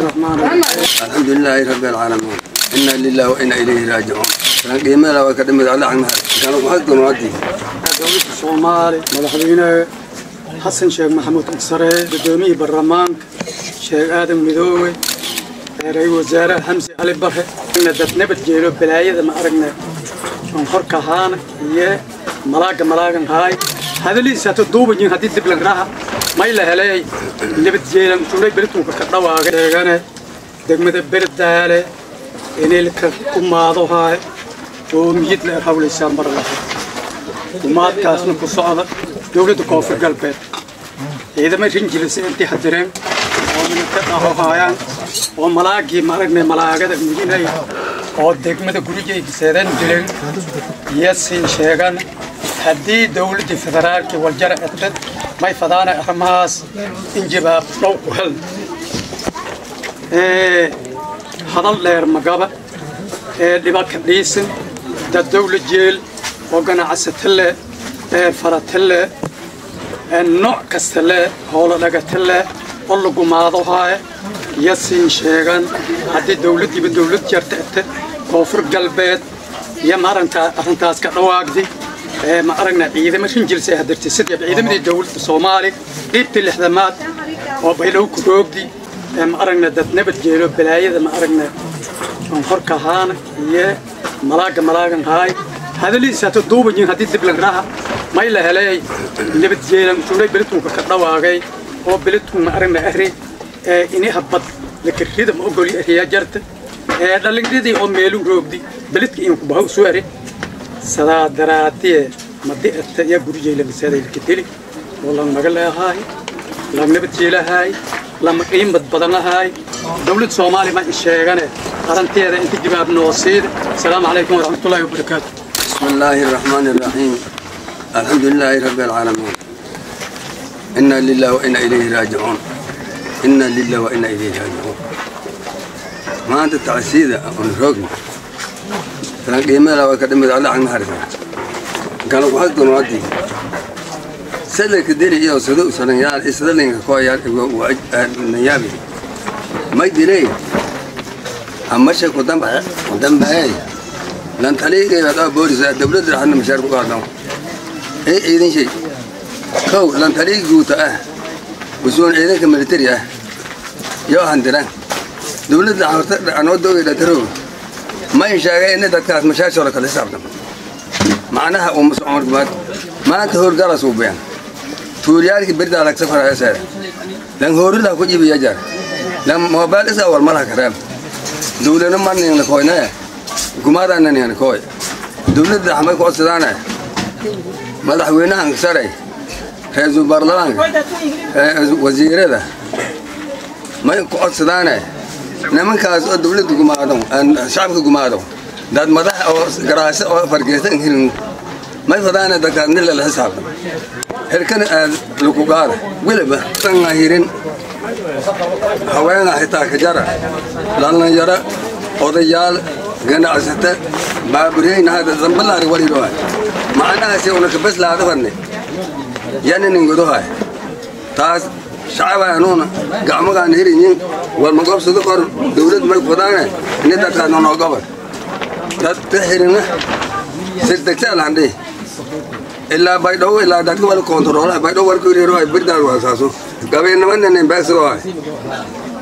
الرحمن الرحيم. الحمد لله رب العالمين. إنا لله وإنا إليه راجعون. qiimaha waa ka dhimid alla xagna kan ku xaq doon hadii dowladda Soomaali madaxweyne Xasan Sheekh Maxamuud Sare gudoomiyaha baarlamaanka Sheekh Aadan Midoowe ra'iisul wasaare Xamse Cali Barre in dad nabad geelo balaayada ma aragna on horka ahaan iyo malaaga malaagan haay hadaliisa ta duuban hadii dib lan raaxa may la helay nabad geelan tuulay beledku ka dhawaaqay eegane degmada Berdaale inay ka kumaado haay oo miyid la hawlaysan mar la kumaadkaasna ku socda dowladda Koonfur Galbeed ciidamada rinjilis intii xadireen oo ka dhahohayaan oo malaagii maragnay malaagada mujinay oo degmada gurigeyga seedan dileen yesin sheegan haddii dowladda federaalka waljara atad may fadaana arrimahaas in jawaab dhow ku hel hadal dheer magaba ee dhibaka dhiisan dad dowlad jeel oo ganacsato leh farata leh nooc kasta leh howlo dhagata leh oo lagu maado haay yasiin sheegan haddii dowladdiiba dowlad jarta ete Koonfur Galbeed iyo maaranta arrintaas ka dhawaaqdi ma aragna ciidamo rinjilsa ay hadirtay sidii ciidamadii dowladda Soomaali qaybtii lixdamaad oo baylow ku roogdi ma aragna dad nabad geelo balaayada ma aragna on horka ahaan iyo malaaga malaagan haay hadaliisa ta duuban hadii dib lan raaxa may la helay nabad geelan tuulay beledku ka dhawaaqay oo beledku ma aragna ahri inay habad la kirrida ma ogoli ahriya jarta dhalinyaradii oo meelu roogdi beledka in ku bahow soo ari sadaa daraatiye madi'ata ya gurigeyla masaday la kadeli oo lan maga leeyahay lan nabad jeelahay lama qiimad badan lahay dowladda Soomaali ma sheegane arinteeda inta jawaab noo siid. Salaamu calaykum waraxmatullaahi wabarakaatu. بسم الله الرحمن الرحيم. الحمد لله رب العالمين. إنا لله وإنا إليه راجعون. إنا لله وإنا إليه راجعون. ما أنت تعسيدة ونروقنا كان qiimaha waa ka dhimid alla xagna harisa kan ku xaq doon hadii salaka dili iyo sida usalan yaal isdalinka ko yaal niyaabi may dilay amma shay ku damba ku damba ay lan taliiga da boolis dawladda raxna mushaar ku qaadan ee ciidan shay kow lan taliiga guuta ah usoon ciidanka military ah iyo handiran dawladda horta anoo doogay taro ma in sheegay in dadkaas mashaashooda kala xisaabtan macnaha uu mas'uul gumaad maanta howlgalas uu been tuuliyaalkii birda alag safar ay lan howlada ku jibiya jar lan mobile isa wal malaha kareeb dawladna ma nin la koyna gumaadana nin koy dawladda xamay ku codsadaana madaxweynaha sare ra'iisul baarlamaanka wasiirada may ku codsadaana nimankaas oo dawladda gumaado shacabka gumaado dad madax oo garaasho oo fargeysan hirin may fadaana dadkaas nin la xisaabtan herkana aad lagu qaada weliba tan hirin haweenka xitaa ka jara dhalinyaro odayaal ganacsata baabureyn hada zambalaari wali dhoo macnahaasi una ka bas laada farne yana nin godohay taas shacabaanuuna gacmagaan hirinyin war ma gobsado kor dawlad may fadaane ini dadkaas noo gobol dad ta hirina sirtagtaa laandhi ilaa baydhow ilaa dadka wala koontaroolaha baydhow warku hiriiro ay birdaar waasaaso gabeennimananin beegsado ay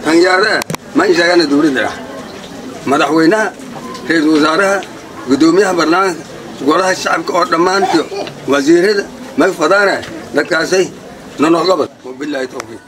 tanyaada ma in sheegana dawladda ah madaxweynaha ra'iisul wasaaraha gudoomiyaha baarlamaanka golaha shacabka oo dhammaantiyo wasiirada may fadaane dadkaasay nonoo gobol wabilaahi tawfiiq.